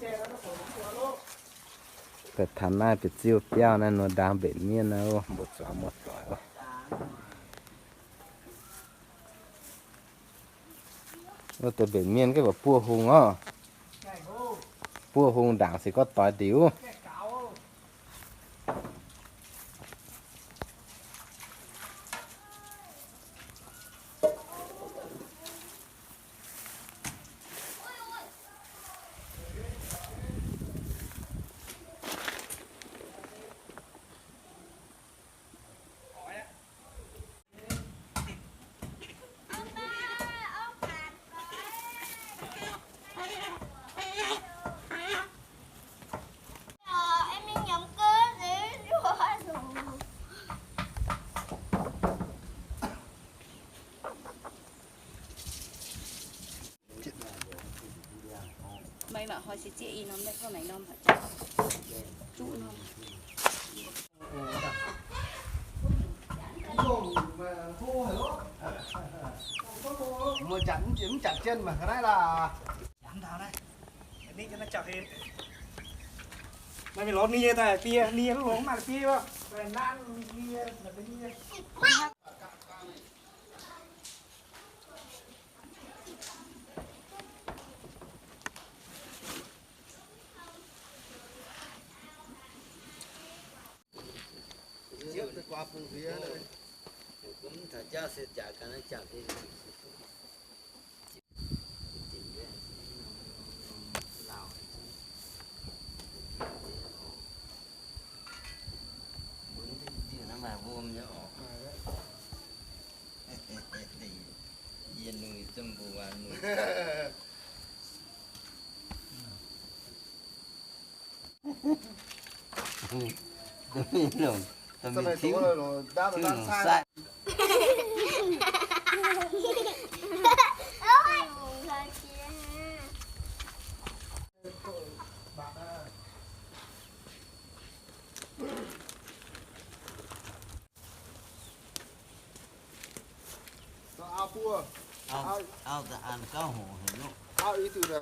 Daaih taux naaiv biauv-ziuv biauv naaiv nor ndaang mbenc mienh naaiv, mbuo zuangx muoz-doic oc. Wuov deix mbenc mienh gengh buov hung oc. Buov hung ndaangc se gorngv doix ndiux. Meih mangc hnoi se zieqv i norm, mv baac norm haaix zanc zuqv norm. Mbuo janx mv janx jienv mangc ga'naaiv laac. Meih mingh lorz nie daaih biei, nie longx maaih biei wuov. Nanv nie, nie.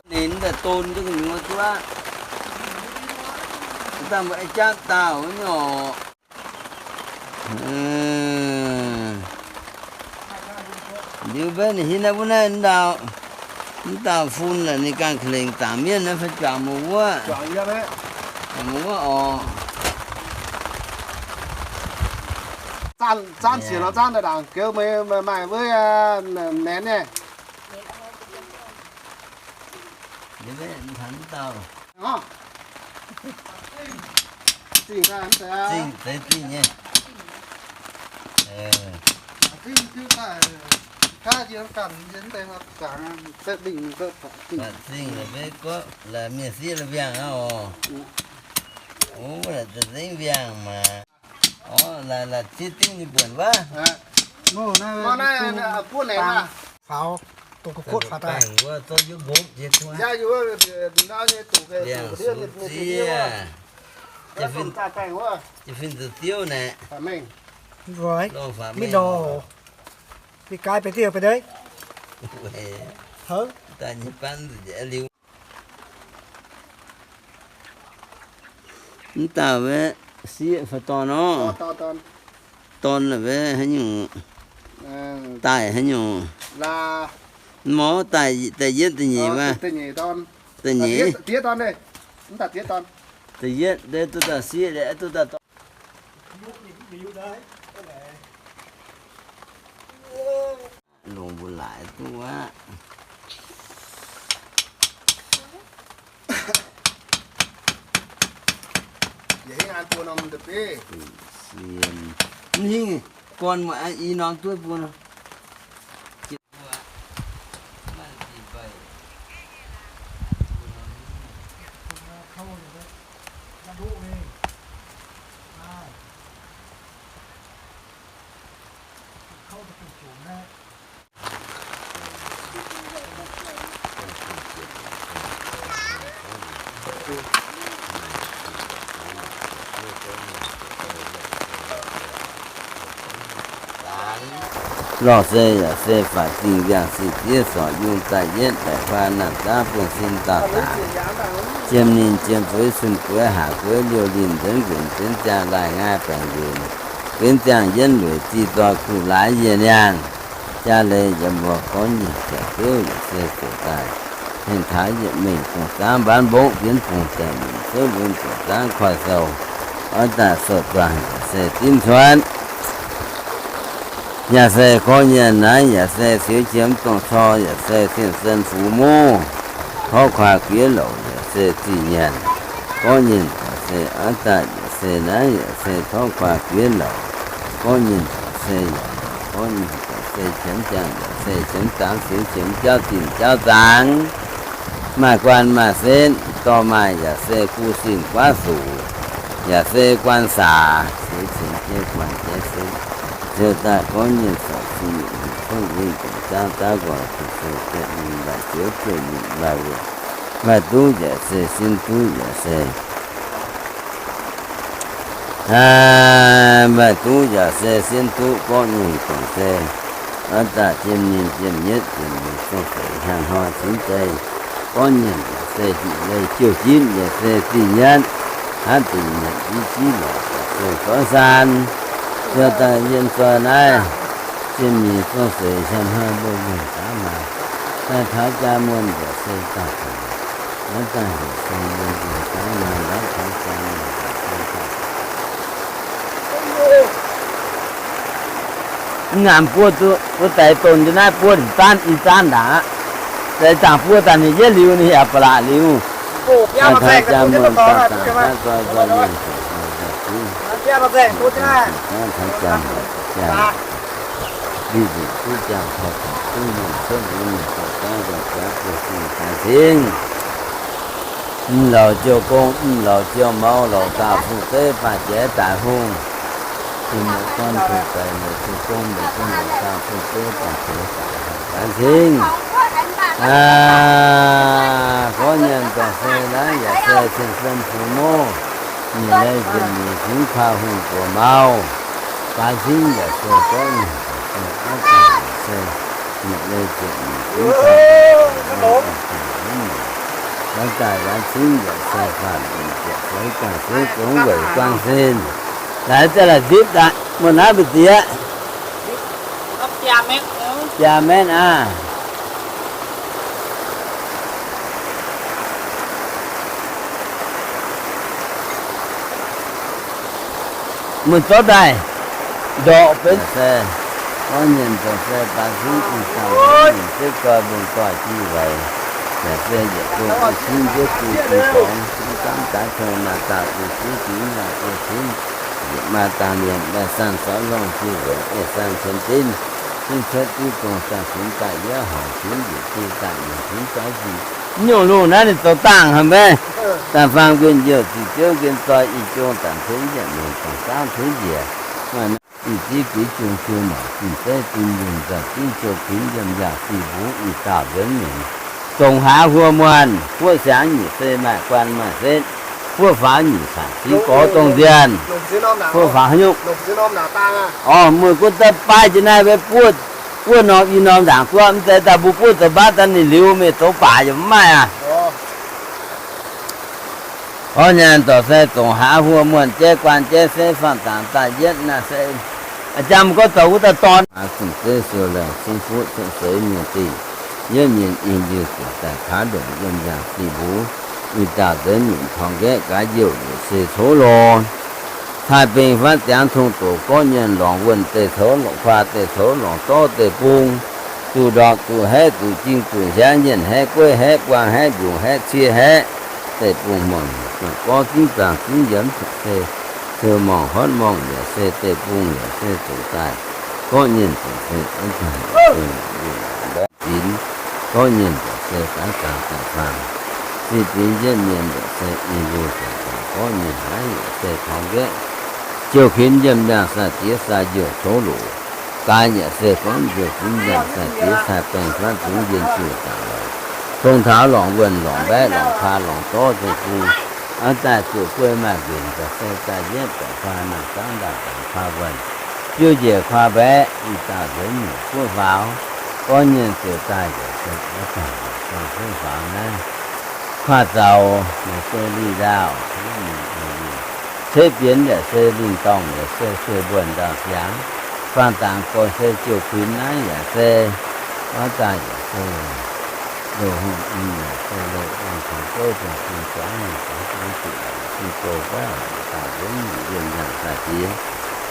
Ninh daaih don duqv gu'nyuoz duqv aqv. Dangh mbuo jatv dauh nyei oc. Liuz mbenv ninh hiuv naaiv wuov naaiv dauh, mv dauh fun laaix ninh ganh ka'lengc zaangc mienh naaiv fai juangc meih wuov, juangc meih wuov oc. Zaanv sienx lorz zaanv daaih ndaangc geux meih maaih wuov maenx nyei. Zingh daaih mv deix, zingh deix zingh nyei. Zingh la'beiv gorngv la'mienh sieqv la'wiangh aqv oc. Wuov la'za'zengv wiangh maah. Orv, la'ziev dingv nyei buonc wuov. Faaux, dongh ga'kuotv faaux daaih. Wuov zorqv yie mbopv jiex duqv. Liangh sux ziev. Jaa-fin za'ziouv naaic. Mingh nor, mingh gaai benx diuh benx deix. Daaih nyei banv liuz. Mv dauh sieqv fai dorn orv? Dorn la'weiv haaix nyungc? Daaih haaix nyungc? Mv, daaih, daaih yietv da'nyeic wuov. Da'nyeic. Da'yietv, deix duqv dauh sieqv, duqv dauh dorn. Longc mbuo laaix duqv aqv. Mv hingh, gorn muoz i norm dueiv bun. Lorh se yaac se faatv dingh mbiangh, sieqv zieqv sorc yungh daaih yietv baeqc faan naamh zaav buonv-sin dauh daaih. Jiem ninh jiem fuix, cun gueix haac gueix, liouh linh nzuonx nzuonx, benx ziangh laaih nqaai baengc nzuonx, benx ziangh yienv lueic, zih doix kuh laaix yie niangh. Jaa leiz yiem mbuo gorngv nyei jaax zouv yaac se zoqc daaih, hengh taux yietc mengh dongh zaangv mbaanv mbongv jienv bungx daaih, mingh zouv lunx dongh zaangv koiv sou, oix daaih sou-duangh yaac se dimv cuotv. Yaac se gorngv nyei naaiv yaac se siou jiem dongh cor, yaac se cien sen fux mouv, torv kuaaiv guiev louc yaac se zingh nyanc. Gorngv nyei yaac se aav daaih yaac se naaiv yaac se torv kuaaiv guiev louc. Gorngv nyei yaac se yaac, gorngv nyei yaac se qiemx jangx, yaac se qiemx dangx, siou qiemx jauv zinh jauv zaangc. Maaih guanh maaih setv, dorh maaih yaac se gu sin guaav suc, yaac se guanh saac, siou qiemx jeiv guanh jeiv setv. Ziouc daaih gorngv nyei corc sin nyeic hmz tongv win dongh zaangv daav nqorngv zuqc se ziepc nyeic mbaaih ziouv ziouc nyeic mbaaih wuoc. Maaih duqv yaac se sin duqv yaac se Maaih duqv yaac se sin duqv gorngv nyei dongh se, oix daaih jiem ninh jiem nyietv jiem nyeic zong zeic hnyangx hnoi cingx zeiz, gorngv nyei yaac se jiex leiz jouh jitv yaac se zingh nyietv, hnangv dingc nyanc jiv jiv lorqc yaac se goiv san. Ziouc daaih yiem zoih naaiv, jiem nyeic zong zeic hnyangx hnoi mbuo mienh daav maah, daaih taux jaa muonh yaac se daaih, naaiv daaih heuc se mienh daav maah, naaiv taux jaa muonh yaac se daaih Mv ngaanc buo duqv, duqv daaih donx jienv naaiv buo zaanv, i zaanv ndaangc aqv. Daaih zaangc buo daaih ninh yietv liuz, ninh yaac ba'laqc liuz. Daaih taux jaa muonh daaih zaangc daaih zoi nzoi mienh Daaih taux jaa muonh jaa, diqv nzunc duqv jaa taux taux duqv mienh cuotv mienh mienh zoux jaav nzauh jaav buo sin daaih cingv. Mv lauz jiou gong, mv lauz jiou mouv, lauz dauh fu-zeiv baac jiex daic hungh. Jiex mouc gorn fu-zeiv, mouc jiou gong, mouc jiou mouc dauh fu-zeiv baac jiex daic hungh daaih cingv. Aa, gorngv nyanc dongh se naaiv yaac se cien-sen fu mouv, nyic leiz njiec nyeic fingx kuaah hungh buoz mauh. Baaix cingv yaac se gorngv nyanc dongh se aav dangh yaac se nyic leiz njiec nyeic fingx kuaah hungh buoz mauh. Aav dangh baaix cingv yaac se faanh njiec feix dangh feix zongx weic guang sin. Laaix daaih laaix nzipv daaih, muonh naaiv mbu'ziex Jaa maenv aqv. Muonh zorqv daaih ndorqc benx se, gorngv nyanc dongh se baaix cingv ih zanc mingh zieqv goih mbong doic jiex weic, yaac se yietc zungh ih cingv nziouv duqv ih dorngx cingv gaamv daaih tong maaih dauh ih cingv jiex maaih ih cingv, yietc maaih dangh liemh maaih sanh sorv longh jiex weic ih sanh cien dinv, cingv cuotv diuv dongh daaih cingv daaih yiev horngc cingv njiec diuh daaih nyungc cingv zouv jiex. Mv nyungc lungh naaiv ninh zoux dangh haic maiv? Daaih faang nquin youh ziqc ziouv nquin zoi ih jong daaih cingv njiec mengh dongh saauv cingv njiec. Maaih naaiv ih ziqv gix jung jiu mangc zinh zeiv zinh yunh nzauh zingv jiu kuinx yiem yangh fih mbuv ih dauh nzuonx mingh. Zongc hlaax huo muonh, huoqv siangx nyic se maaih guanh maaih setv, huoqv faaux nyic faatv siqv gorx dongh nzienh, huoqv faaux haaix nyungc? Orv, muonh gunv daaih baaih jiex naaiv mbuo buov, buov norm i norm ndaangc guoqv, mv zeiz daaih mbuo buov zoux mbaatv daaih ninh liuz mingh zoux baac yaac mv maaih aqv. Orv nyanc dorc se zongc hlaax huo muonh jaiv guanh jaiv setv faanh dangx daaih yietv naaiv se, jangx gorngv dorc wuov daaih dorn. Zungh zeiv siou laengh cingv fuqv cuotv seix mienh dingh, yietv mienh i liuz ziouc daaih kaav ndongc yiem yangh fih mbuv, ih dauh nzuonx nyunc torngx nqaeqv gaax youh liuz se coqv lorz. Cai beng fatv ziangx tong doqc gorqv nyienh lorngx wuonh deic-toux lorngx kuaah deic-toux lorngx zorv deic-bung, zuqc ndorqc zuqc haeqv zuqc jing zuqc hiaangv, yienh haeqv gueiv haeqv buang haeqv mbiungc haeqv cie haeqv, deic-bung hmuangx gorv zingv zaangc zingv yiemx se, ziouc morngh hotv morngh yaac se deic-bung yaac se zuqc daaih, gorqv nyienh zuqc se zinx, gorqv nyienh yaac se gaax zaangc daaih faang, zinh binx yietv mienh yaac se i liuz ziouc daaih gorqv nyienh haiv yaac se torngx nqaeqv, jiouh kuinx yiem yangh sai-diex sai-youh coqv loc. Gaax yaac se gorngv jiouh kuinx yangh sai-diex sai-baeng fatv zungx yienh jiuh zaangc lorz, tong taux lorngx wuonh lorngx mbaeqv lorngx kuaah lorngx zorv deic-bung, aav daaih zuqc guei maaih nquenc daaih se daaih yietv daaih kuaah nangh zaangv ndaangc daaih kuaah wuonh, biouv njiec kuaah mbaeqv, ih dauh nzuonx nyungc fuqv faaux, gorngv nyienh ziouc daaih yaac se aav dangh se fuqv faaux naaiv. Kuaah zaux yaac se linh ndaauh, ceix bienx yaac se linh dorngh, yaac se sueih mbuonx ndau-siangx. Faang dangx gorx se ziouc kuinx naaiv yaac se, orv daaih yaac se loz-hungh, yaac se loz-hungh tengx gouv, dongh zinh zuangx, dongh zinh zuangx, dongh zinh gox, daaih nzuonx nyungc yienh yangh daaih diex,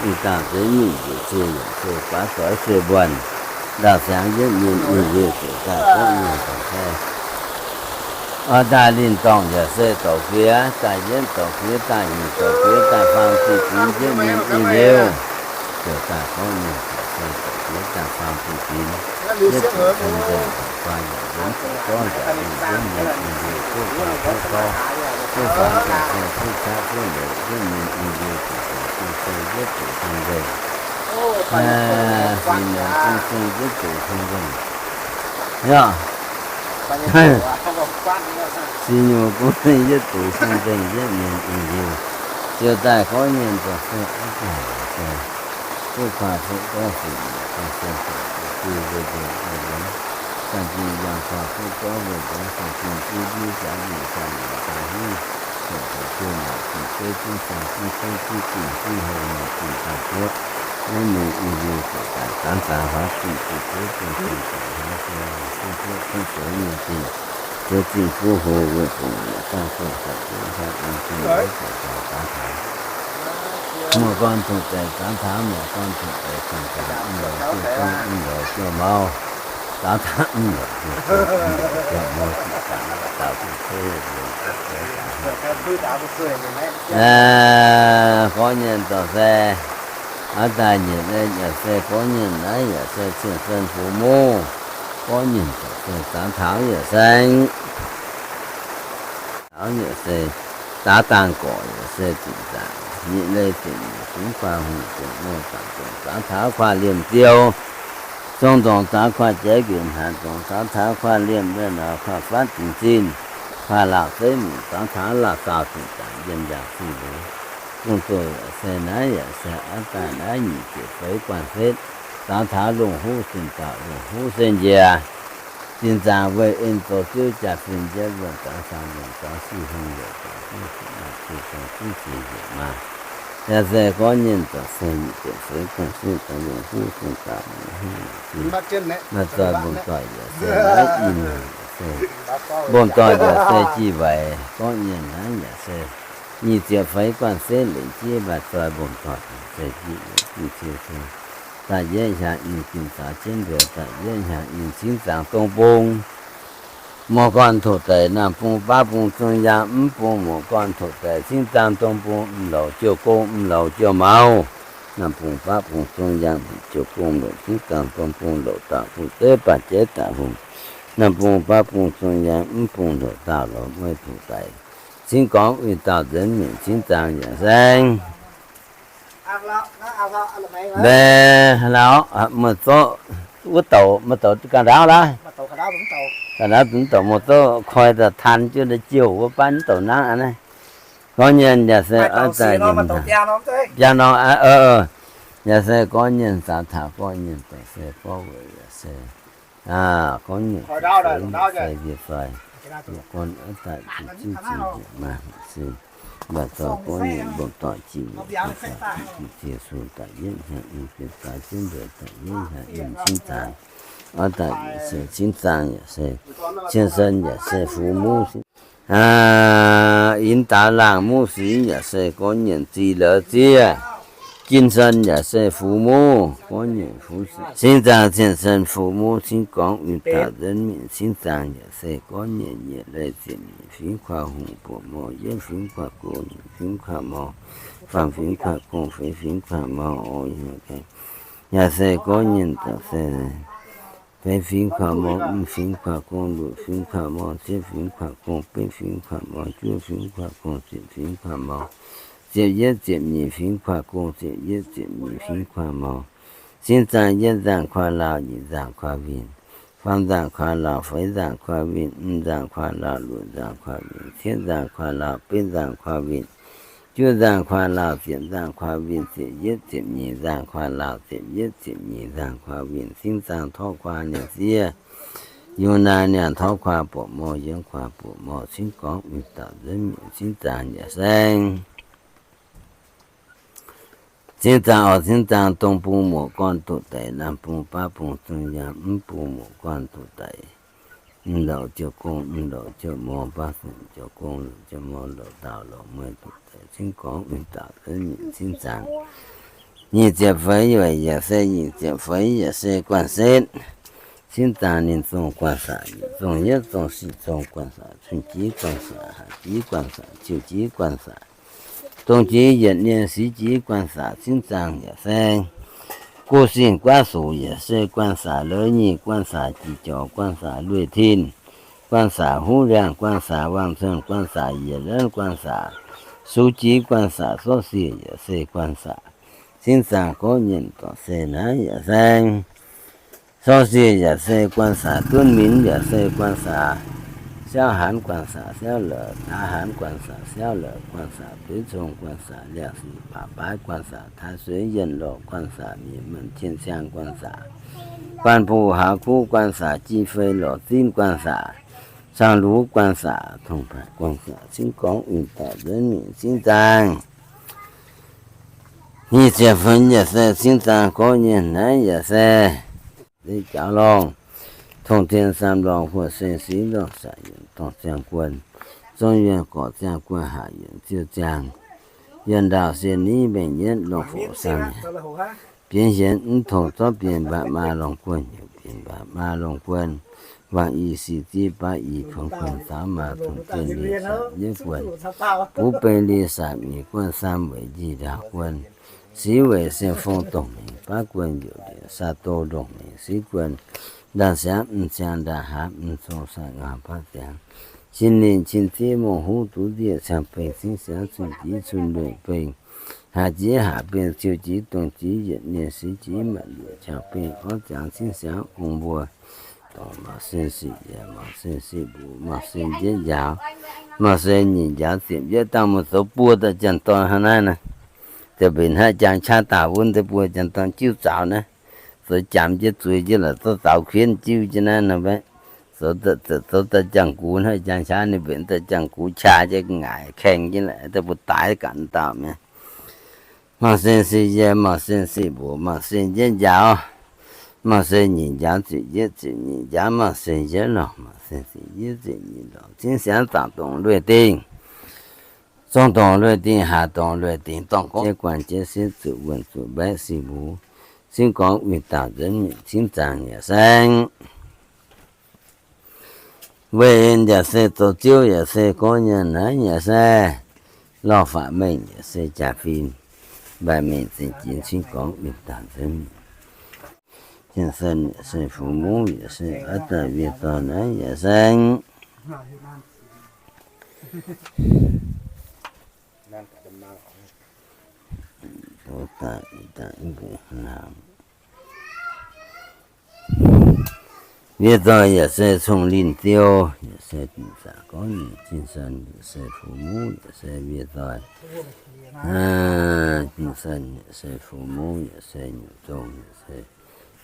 ih dauh nzuonx nyungc njiec se yaac se guaax doix sueih mbuonx ndau-siangx, yietv mienh i liuz ziouc daaih gorngv mienh dorngh se orv daaih linh dorngh yaac se douc fiev daaih yietv, douc fiev daaih nyeic, douc fiev daaih faam diuh ginx, yietv mienh i liuz ziouc daaih gorngv mienh dorngh se douc fiev daaih faam diuh ginx, yietv zuqc cong-nzengc, guaax yaac nzuonx zuqc zorv yaac lingh, yietv mienh i liuz kuv faang kuv zorv, kuv faang daaih se kuv qaqv kuv leiz, yietv mienh i liuz ziouc daaih gong-se yietv zuqc cong-nzengc, fingx leiz gong-se yietv zuqc cong-nzengc. Yaac fingx nyungc gong-se yietv zuqc cong-nzengc, yietv mienh i liuz ziouc daaih gorngv mienh dorngh se, orv daaih yaac se kuv kuaah fuqv gorngv fingx nyungc gong-se, fingx nzengc nzengc, zaah zinh yangh kuaah fuqv gorngv nzengc nzengc, zaah zinh juv njuv jaax njiec, zaah nyanc zaah hiuv, ziouc zoux juov naaic zinh zeiv jienv, zaah jienv seiv jienv, zinh jienv hlo, naaic zinh daaih buoqv, yietv mienh i liuz ziouc daaih zaanx zaanx huaav zinh, zinh buov zinh zinh zaanx huaav se, zinh buov kuv zoux nyei zinh, buov zinh buov hlo, wuov zinh yaac zaangh zinh zaangh buov, zaangh zinh buov, zaangh zaangx taux, muoz-gorn tongh deix zaangx taux, muoz-gorn tongh deix zaangx taux, mv loux jiouv gong, mv loux jiouv mauv, zaangx taux mv loux jiouv gong, mv loux jiouv mauv, zinh zaangx daaih buov se, gorngv mienh dorngh se, orv daaih nyiec leiz yaac se gorngv mienh naaiv yaac se cien-sen fux muv, gorngv mienh dorngh se zaangx taux yaac se taux yaac se daav dangh gorqc yaac se zinh zaangc, nyiec leiz ziepc nyeic fingx kuaah hungh, ziepc nor zaangc dongc zaangx taux kuaah liemh ziou, zong dongc zaangx kuaah jaiv nquinc hanc, dongc zaangx taux kuaah liemh mbienv, kuaah fatv dingc zinh, kuaah laauh zeiv mungc, zaangx taux laauh zaauh zinh zaangc yiem yangh zinh leiz. Zong doz yaac se naaiv yaac se orv daaih naaiv nyic ziepc feix guanh setv, zaangx taux lungh huv zinh dauh lungh huv se njiec, zinh zaangc weih en zoux ziouv jaax-fin njiec wuonh zaangx saang lungh zaangx siv hung yaac zaangx huv zinh maaih ziouv zong zingv zinh yaac maaih. Yaac se gorngv mienh dorngh se nyic ziepc feix guanh setv daaih lungh huv zinh dauh lungh huv maaih zoih mbong doic yaac se naaiv i maengc yaac se mbong doic yaac se jiex waaic gorngv mienh naaiv yaac se nyic ziepc feix guanh setv lengc jiex maaih zoih mbong doic se jiex yietc zinh ziouv se daaih yietv hnyangx i gin zaux jienv mbuo daaih yietv hnyangx i cingv zaangc dong bung, muoz-gorn tongh deix naamh bung baav bung zong yaang mv bung, muoz-gorn tongh deix cingv zaangc dong bung, mv loux jiouv gong, mv loux jiouv mauv. Naamh bung baav bung zong yaang, jiouv gong, mv loux cingv zaangc dong bung, loux dauh bung zeiv baac jeiv daaih hungh. Naamh bung baav bung zong yaang mv bung, loux dauh lorz mueiz tongh deix cingv gorngv uix dauh nzuonx mingh cingv zaangc yaac saeng. Mbe, lauh, muoz-doqv, wuov douc, muoz-doqv ga'ndaauv laaix? Ga'ndaauv zunc douc muoz-doqv koi daaih taan jienv daaih jouh wuov baav mv douc nangv aqv naaiv. Gorngv nyienh yaac se oix daaih biaa norm, yaac se gorngv nyienh zaangc taux gorngv nyienh dorngh se gorngv weic yaac se gorngv nyienh se ndie fai, gorngv oix daaih zuqc zingv zingh njiec maaih se maaih zoih gorngv nyienh mbong doic jiex, jiex sun daaih yietv hnyangx i, bienx zaaix jienv mbuo daaih yietv hnyangx i cingv zaangc. Oix daaih se cingv zaangc yaac se cien-sen yaac se fux muv, aa, inv daaux laangh muv singx yaac se gorngv nyienh zih louz ziev. Jin-sen yaac se fux muv, gorngv nyienh fux singx. Cingv zaangc cien-sen fux muv cingv gorngv uix dauh nzuonx mingh cingv zaangc yaac se gorngv nyienh nyiec leiz ziepc nyeic fingx kuaah hungh, buoqc mor yietv fingx kuaah gong, nyeic fingx kuaah mor, faam fingx kuaah gong, feix fingx kuaah mor, yaac se gorngv nyienh dorngh se feix fingx kuaah mor, mv fingx kuaah gong, luoqc fingx kuaah mor, cietv fingx kuaah gong, betv fingx kuaah mor, juov fingx kuaah gong, ziepc fingx kuaah mor, ziepc yietv ziepc nyeic fingx kuaah gong, ziepc yietv ziepc nyeic fingx kuaah mor. Cingv zaangc yietv nzaangc kuaah laauh, nyic nzaangc kuaah winh, faam nzaangc kuaih laauh, feix nzaangc kuaah winh, mv nzaangc kuaah laauh, luoqc nzaangc kuaah winh, cietv nzaangc kuaah laauh, betv nzaangc kuaah winh, juov nzaangc kuaah laauh, ziepc nzaangc kuaah winh, ziepc yietv ziepc nyeic nzaangc kuaah laauh, ziepc yietv ziepc nyeic nzaangc kuaah winh, cingv zaangc torqv kuaah nyanc siev, Yungh naaiv niangh torv kuaah buoqc mor, yiem kuaah buoqc mor, cingv gorngv uix dauh nzuonx mingh cingv zaang yaac saeng. Cingv zaang oc, cingv zaang dong bung muoc gorn duqv daic, naamh bung baav bung zungh yangh, mv bung muoc gorn duqv daic. Mv louc jiu gong, mv louc jiu mor, baav ziepc jiu gong, ziepc jiu mor, louc dauh louc mueiz duqv daic, cingv gorngv uix dauh nzuonx mingh cingv zaang. Nyic ziepc feix weic yaac se, nyic ziepc feix yaac se guanh setv. Cingv zaang ninh zongh guanh saac, yietc zongh yietv zongh sic zongh guanh saac, cun-jiex guanh saac, haac jiex guanh saac, ciu-jiex guanh saac, dong-jiex yietc nyei sic jiex guanh saac, cingv zaang yaac se guv singh guaav sux yaac se guanh saac, lorz nyic guanh saac, jiex jorc guanh saac, lueiz tin guanh saac, huv liangh guanh saac, wangh cuonh guanh saac, yietc lenv guanh saac, sux jiex guanh saac, sorv siec yaac se guanh saac. Cingv zaang gorngv nyienh dorc se naaiv yaac saeng. Sorv siec yaac se guanh saac, dunv minc yaac se guanh saac, siauv haanz guanh saac, siauv la'zaax haanz guanh saac, siauv la'guanh saac, dueiv cong guanh saac, liangh sic baac baaix guanh saac, taaix sueix yienh lorqc guanh saac, mienh maanh qienh ciang guanh saac, guanh buc haax kuv guanh saac, ji fei lorqc zinv guanh saac, cang lux guanh saac, tong-baaix guanh saac, cingv gorngv uix dauh nzuonx mingh cingv zaang. Nyic ziepc feix yaac se cingv zaang gorngv nyienh naaiv yaac se, se jaaux longh, tong-tien saam lorngh huoqc se siqv lorngh saac yienc dorngh ziangh guon, zong yuonh gorqc ziangh guon haac yienc ziuh ziangh, yuonh ndaauh sienx niv mbaengc yietv longh foc saang, bienx hienx mv tongx zorqv bienx mbaac maa longh guon, heuc bienx mbaac maa longh guon, wangc i sic ziv baav i kuonx guon, zaaux maa tongx zienh liuz yietv guon, buv bei liuz sac mic guon, saam weic njiec ndaauh guon, siqv weic sieng fong dongh mengh baav guon, youc ndiev saa do ndongh mengh siqv guon, ndaanh siangx mv siangx ndaauh haaz mv cong sai ngau baav ziangx, cin ninh cin ziev mongh huv duqv ndiev ciangx beng cingv siangx cun-jiex cun-lueic beng, haac jiex haac beng ciu-jiex dongh jiex yietc nyei siqv jiex maanc luoqc qangx beng orv ziangx cingv siangx ong mbuo, dongh mangc sen sic yiez, mangc sen sic mbuoqc, mangc sen njiec njaaux, mangc sen nyic njaaux ziepc yietv dangh mv zoux buo daaih janx-dorn hnangv naaiv naaiv. Ziouc mbenc hnangv jangx qaqv daaih wuov deix buo janx-dorn jiuv zaux naaiv, zoux jamx jienv zueiz jienv laaix zorqv zaux kuinv jiuv jienv naaiv nor, zoux daaih jangx-gux hnangv jangx qaqv ninh mbenc daaih jangx-gux qaqv jienv ngaaic kaeng jienv laaix deix mbuo daaix ganh dauh mi'aqv. Mangc sen sic yiez, mangc sen sic mbuoqc, mangc sen njiec njaaux, mangc sen nyic njaaux ziepc yietv, ziepc nyic njaaux mangc sen yietv lorngh, mangc sen ziepc yietv ziepc nyic lorngh, cingv siangx zaangc dongc lueiz dingh, zong dongc lueiz dingh, haac dongc lueiz dingh, dorngh gorngv jienv guanh jienv sitv zuqc wuonh zuqc mbaeqv sic mbuo, cingv gorngv uix dauh nzuonx mingh cingv zaangc yaac saeng. Weih en yaac se zoux ziouv yaac se gorngv nyienh naaiv yaac se lorh faatv mengh yaac se jaax fim, mbaih mengh zingh jiex cingv gorngv uix dauh nzuonx mingh. Jien-san yaac se fu muv yaac se oix daaih wiev doic naaiv yaac saeng. Wiev doic yaac se cong-linh ziou, yaac se dingc zaangc gorngv nyienh. Jien-san yaac se fu muv yaac se wiev doic. Jien-san yaac se fu muv yaac se nyutc zong yaac se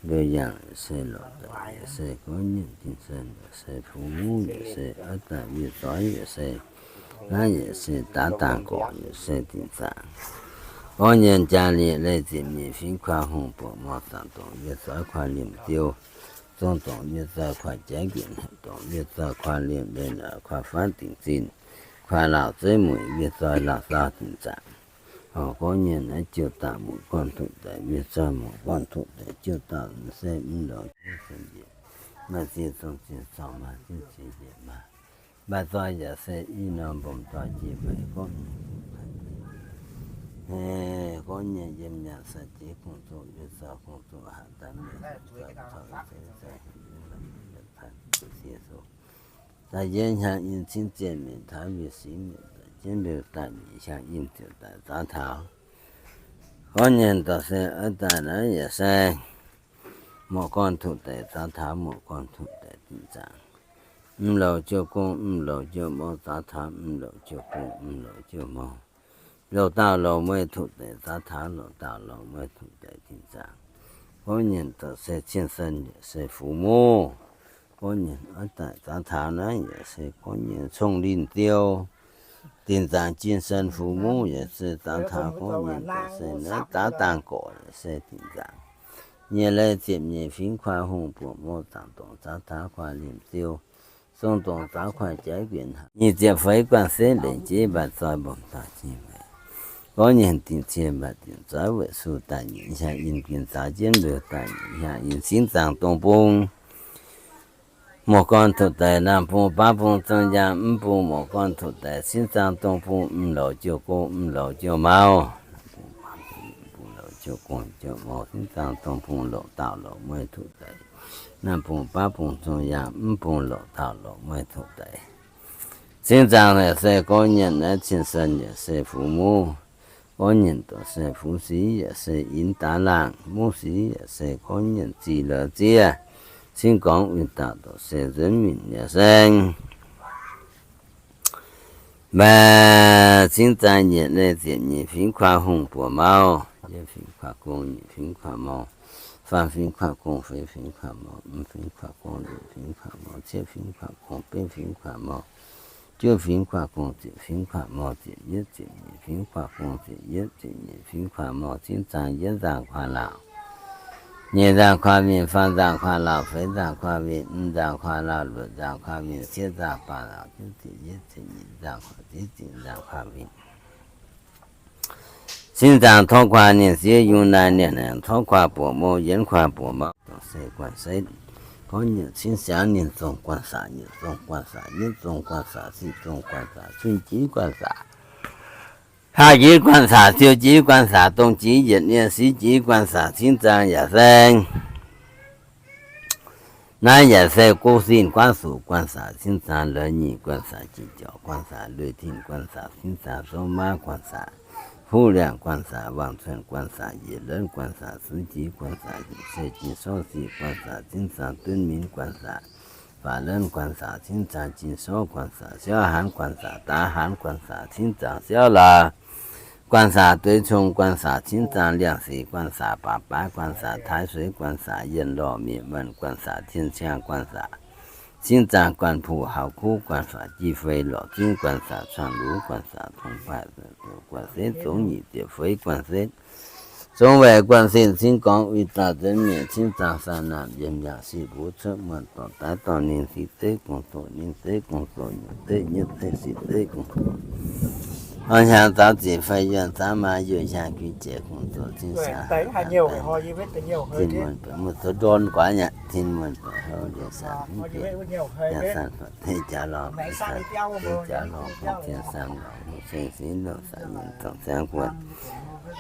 mbiouh yangh yaac se lorqc doic yaac se gorngv nyienh. Jien-san yaac se fu muv yaac se oix daaih wiev doic yaac se naaiv yaac se daav dangh gorqc yaac se dingc zaangc. Gorngv nyienh jaa liec leih ziepc nyeic fingx kuaah hungh buoqc mor zaangc dongc wiev doic kuaah liemh diuh, zong dongc wiev doic kuaah jaiv nqenc, dongc wiev doic kuaah liemh leih kuaah faanv dingc zinh, kuaah laauc zeiv mueic wiev doic laauc zaauh dingc zaangc. Oc, gorngv nyienh naaiv jiu dauh muoc gorn duqv daic, wiev doic muoc gorn duqv daic, jiu dauh se mv lorz jienv zong njiec, maaih ziex zong ziex zorng, maaih ziex ziex njiec maaih. Maaih doic yaac se i norm mbomc doic jiex maiv gorngv nyienh. Gorngv nyienh yiem nyaanh sai jiex gong-zoh, wiev doic gong-zoh haac daaih mienh zoic zoic zeix zeix heuc yiem la'hmien la'tan ziex zoh. Daaih yienv hnyangx in cingv zienh mingh taux wiev singx mingh daic jienv mbiouh daaih mingh hnyangx in ziouc daaih zaux taux. Gorngv nyienh dorh se oix daaih naaiv yaac se muoc gorn tuqv daic zaux taux muoc gorn tuqv daic dinh zaangc. Mv louc jiu gong mv louc jiu mor zaux taux mv louc jiu gong mv louc jiu mor. Louc dauh louc mueiz tuqv daic zaux taux louc dauh louc mueiz tuqv daic dinh zaangc. Gorngv nyienh dorh se cien-sen yaac se fu muv. gorngv nyienh oix daaih zaux taux naaiv yaac se gorngv nyienh cong-linh diou. Dinh zaangc jin sen fu muv yaac se zaux taux gorngv nyienh se naaiv daav dangh gorqv yaac se dinh zaangc nyei lai ziepc nyeic fingx kuaaiv hungh buoqc mou zaangc dongc zaux taux kuaaiv liemh diou. Zong dongc zaux kuaaiv jaiv guenc haaix nyic ziepc feix guanh setv leic jeiv mbaac zoi mbomc daaih jiex weic gorngv nyienh dingc cie mbaac dingc zoiv weic su daaih nyeic hiaang in guen zaux jienv mbiouh daaih nyeic hiaang in cingv zaangc dongh bung muoz-gorn tuqv deix, naamh bung baav bung zong yaangh mv bung muoz-gorn tuqv deix, cingv zaangc dongh bung mv louc jiu gong mv louc jiu maux, bung louc jiu gong jiu maux, cingv zaangc dongh bung louc daauh louc mueiz tuqv deix, naamh bung baav bung zong yaangh mv bung louc daauh louc mueiz tuqv deix. Cingv zaangc yaac se gorngv nyienh naaiv cien sen yaac se fuv muv, gorngv nyienh doqc se fuv sic yaac se inv daav laangh, muv sic yaac se gorngv nyienh zih lorz ziev, cingv gorngv winh dauh doqc se nzuonx minc yaac se Mbaeqc cingv zaangc nyeic leiz ziepc nyeic fingx kuaaiv hungh buoz mauv, yietv fingx kuaaiv gong, nyic fingx kuaaiv mauv, faam fingx kuaaiv gong, feix fingx kuaaiv mauv, m fingx kuaaiv gong, luoqc fingx kuaaiv mauv, cietv fingx kuaaiv gong, betv fingx kuaaiv mauv, juov fingx kuaaiv gong, ziepc fingx kuaaiv mauv, ziepc yietv, ziepc nyeic fingx kuaaiv gong, ziepc yietv, ziepc nyeic fingx kuaaiv mauv, cingv zaangc yietv nzaangc kuaaiv laauh, nyeic nzaangc kuaaiv winh, faam nzaangc kuaaiv laauh, feix nzaangc kuaaiv winh, m nzaangc kuaaiv laauh, luoqc nzaangc kuaaiv winh, cietv nzaangc baac laauh, juov ziepc yietv, ziepc nyeic nzaangc kuaaiv, ziepc ziepc nzaangc kuaaiv winh. Cingv zaangc tov kuaaiv ninh siev yungz naaic, ninh aengx tov kuaaiv buoqc mouh, yienv kuaaiv buoqc mouh, dongh se guanh setv. Gorngv nyietc cingv siangx ninh zong guanh saac, nyietc zong guanh saac, nyietv zong guanh saac, siqv zong guanh saac, cun jiex guanh saac, haah jiex guanh saac, siou jiex guanh saac, dongh jiex yietc nie, siqv jiex guanh saac, cingv zaangc yaac se Naaiv yaac se guv sin guaav suqc guanh saac cingv zaangc, lorz nyic guanh saac, jiex jauc guanh saac, lui tin guanh saac cingv zaangc, sou maav guanh saac, huv liangc guanh saac, wangc cuotv guanh saac, yietc lenv guanh saac, suiv jiex guanh saac, se jiex sou sic guanh saac cingv zaangc, dunv minv guanh saac, faatv lenv guanh saac cingv zaangc, jiex sou guanh saac, siauv haanz guanh saac, daav haanz guanh saac cingv zaangc, siauv lorz guanh saac, dueiv cong guanh saac cingv zaangc, liangh sic guanh saac, baac baaix guanh saac, taaix sueiv guanh saac, yienh lorh mieqc maanh guanh saac, cien ciang guanh saac cingv zaangc, guanh puqv haux kuv guanh saac, jiex feix lorqc zingv guanh saac, cuangx luv guanh saac, tong baaih guanh setv, zongx nyic ziepc feix guanh setv, zongx weic guanh sin cingv gorngv uix dauh nzuonx mienh cingv zaangc, saah naamh yiem yangh sic mbuov cuotv muonh dorc daaih dorh ninh sic zeiv gong-zoh, ninh zeiv gong-zoh, nyungc zeiv nyietv zeiv sic zeiv gong-zoh, orn hnyangx zaux zic fai yuonh zaux maa, yuonh hnyangx guix jiex gong-zoh cingv zaangc, tin muonh baeqc muonh zoux ndorn guaax nyei, tin muonh baeqc houv ndiev saah mv gueix, yaac saah faatv teiv jaax lorngx, faatv teiv jaax lorngx, bungx zien saah lorngx, hungh ceng sin lorqc, saah nyiemc zorngc ziangx guonh,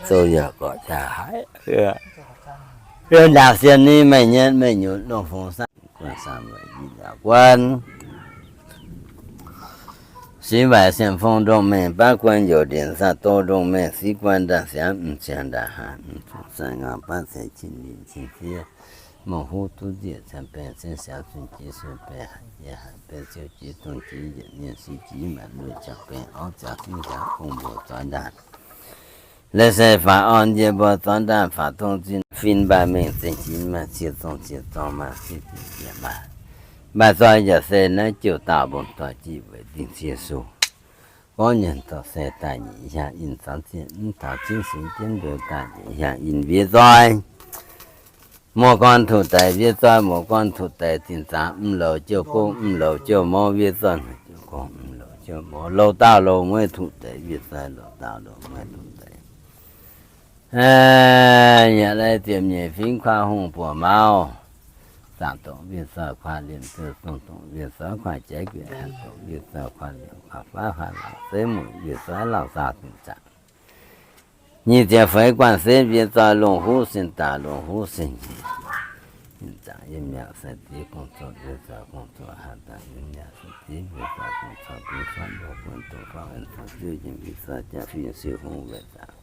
zoux yaac gorqv jaax haic. Yiem ndaangc sien ni meih nyei meih nyunc longh fongx saah guanh saah weic yie yaac guanh. Sic waaic siemv fong ndongh mengh baav guanh, youc ndieqc saah doh ndongh mengh siqv guanh, ndaangc siangx m'siangx ndaangc haanz m'zungh saah ngau, baav ceix qin linc qin fiev, mouc huv duqv nzieqc cien baeng, cien siaaux cun jiex sun baeng, haic jiex haic baeng, siou jiex dongh jiex yietc mienh, siqv jiex maanc lui jangx baeng, orv ziangx siqv ziangx gong mbuo zorqv ndaanh. Leiz se faaux orn yie mbuo zorqv ndaanh, faaux dongh zinh fin mbaih mengh zengc jiex maaih cie zong cie zorng maaih cie jiex jiex maaih. Maaih zoi yaac se naaiv jiu dauh mbong doic jiex weic dingh cie suh. Gorngv nyienc dorh se daaih nyeic hiaang in, zaux zieqv mv taux zingv singx jienv mbiouh daaih nyeic hiaang in, wiev zoi muoz-gorn tuqv deix, wiev zoi muoz-gorn tuqv deix, zinh zaangc mv louz jiouv gong, mv louz jiouv mouv, wiev zoi jiouv gong, mv louz jiouv mouv, louz dauh louz mueiz tuqv deix, wiev zoi louz dauh louz mueiz tuqv deix. Yaac lai ziepc nyeic fingx kuaaiv hungh buoz mauv, zaangc dongc wiev zoi kuaaiv liemh, ziouc zong dongc wiev zoi kuaaiv jaiv gueic, haih dongc wiev zoi kuaaiv liemh, kuaaiv faav kuaaiv laangc, zeiv mueic wiev zoi lauh zaah zinh zaangc. Nyic ziepc feix guanh setv wiev zoi longh huv sin daaih, longh huv sin nyic. Zinh zaangc yiem yangh sai ziex gong-zoh, wiev zoi gong-zoh haih daaih yiem yangh sai ziex, wiev zoi gong-zoh bun faanv loh guanh doqc faanv en zoux ziouv jiex wiev zoi jaax fingx siou hungh weic zaangc.